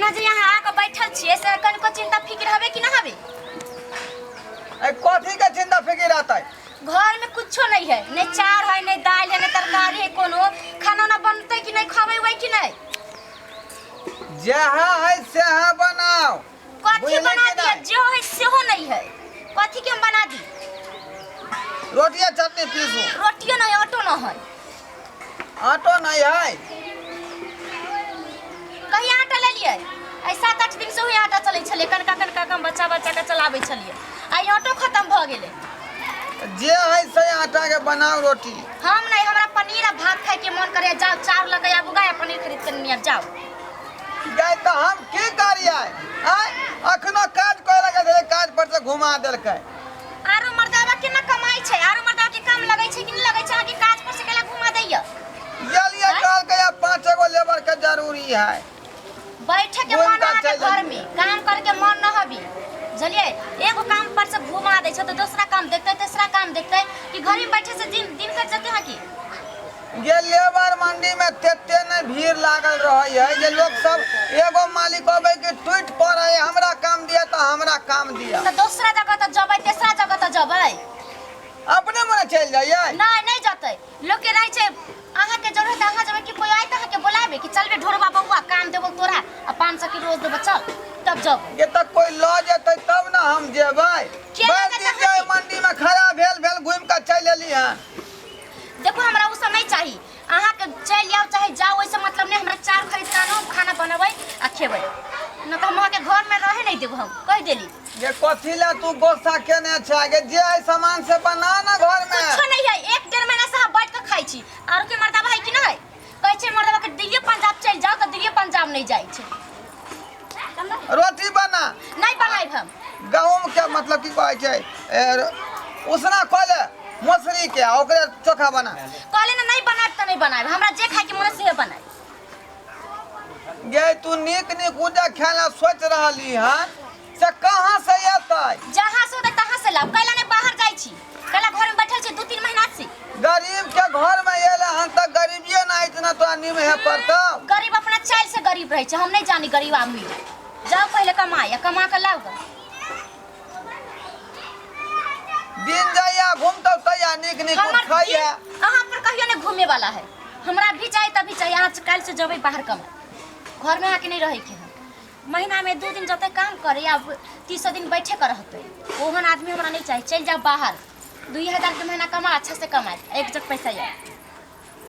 एना जे यहाँ आके बैठल छियै से कनिको चिंता फिक्र हवे कि ना हवे? ए कथी के चिंता फिक्र रहतै? घर में कुछो नहीं है, नहीं चार है, नहीं दाल है, नहीं तरकारी है, कोनो खाना उना बनते कि नहीं, खावे हुए कि नहीं? जहाँ है सेहा बनाओ। कथी बुझलै बना कि दिया? नहीं? जो है सेहो नहीं है, कथी के हम बना दी? रोटिया चटनी पीसू। रोटियो नहीं, आटो न है। आटो नहीं है? कहीं आटा ले लिए? आई 7-8 दिन से वही आटा चलै छलै, कनका कनका कम बच्चा बच्चा के चलाबै छलियै, आई आटो खत्म भऽ गेलै। जे है से आटा के बनाओ रोटी। हम नहीं, हमरा पनीर आ भात खाय के मन करे। जाओ चाउर लगे आबू गाय, पनीर खरीद के नियर जाओ। गाय तऽ हम की करियै? आय अखनो काज करे लगे छलै, काज पर से घुमा देलकै। आरो मर्दावा केना कमाई छै? आरो मर्दावा के काम लगै छै कि नहीं लगै छै? अहाँके काज पर से केला घुमा दैया? गेलियै, कहलकै आब 5 गो लेबर के जरूरी है। बैठे के घूम मन कऽ अहाँके चलि घर में काम करके मन न हबी, बुझलियै? एगो काम पर से घुमा दै छै तऽ दोसरा काम देखतै, तेसरा काम देखतै, कि घर में बैठे से दिन दिन कटि जेतै अहाँके? जे लेबर मंडी में तेते ने भीड़ लागल रहै है जे लोग सब एगो मालिक अबै के टूटि पड़ै है, हमरा काम दिया तऽ हमरा काम दिया। तऽ दोसरा जगह तऽ जबै, तेसरा जगह तऽ जबै। अपने मने चलि जाइए? नहीं, नहीं जतै। लोग के रहै छै, अहाँके जरूरत अहाँ जेबै कि कोई आय तऽ अहाँके बोलाबे कि चलबे ढोरबा बौआ, काम देबो तोरा आ 500 के रोज देबो, चल तब जब। ये तऽ कोई लऽ जेतै तब ने हम जेबै। के लऽ भरि जेतै दिन जाय अहाँके? मंडी में खड़ा भेल भेल घुमि कऽ चलि एली हन। देखो, हमरा उ सब नहीं चाही। अहाँके चलि आउ चाहे जाउ, ओहिसँ मतलब नहि। हमरा चाउर खरीद कऽ आनू, खाना बनेबै आ खेबै, न तऽ हम अहाँके घरमे रहे नहीं देब, हम कहि देली। ये कथी ला तू गोस्सा केने छै गे? जे है सामान से बना ना घर में। कुछो नहीं है, 1-1.5 महीना से हम बैठ के खाइ छी। आरो के मर्दाबा है कि नहीं? कहै छै मर्दाबा के दिल्ली पंजाब चलि जाओ तऽ दिल्ली पंजाब नहीं जाइ छै। रोटी बना। नहीं बनाइब हम। गहूम के मतलब की कहै छै, उसना कऽ ले मसुरी के आ ओकरे चोखा बना। कहले ने नहीं बनाइब तऽ नहीं बनाइब, हमरा जे खाइ के मन है सेहे बनाइब। गे तू नीक नीक उजा खाय ला सोच रहली हन से कहाँ से एतै? जहाँ से होतै तहाँ से लाउ। कैला नहीं बाहर जाइ छी? कैला घर में बैठल छी 2-3 महीना से? गरीब के घर में एले हन तऽ गरीबिये ना इतना तोरा निमहे पड़तौ। गरीब अपना चाइल से गरीब रहै छै, हम नहीं जानी गरीब आदमी। जाओ पहले कमाए, कमा के लाउ ग। दिन जाइया घूमतौ तैया नीक नीक हमर खाइया। दिन अहाँ पर कहियो नहीं घूमे वाला है। हमरा भी चाहिए तभी चाहिए। अहाँ काल्हि से जेबै बाहर कमाए, घर में अहाँके नहीं रहै के है। महीना में 2 दिन जते काम करे आ 30 दिन बैठे के रहतै, ओहन आदमी हमरा नहीं चाहिए। चलि जाओ बाहर, 2000 के महीना कमा, अच्छा से कमाए, एक जग पैसा आए।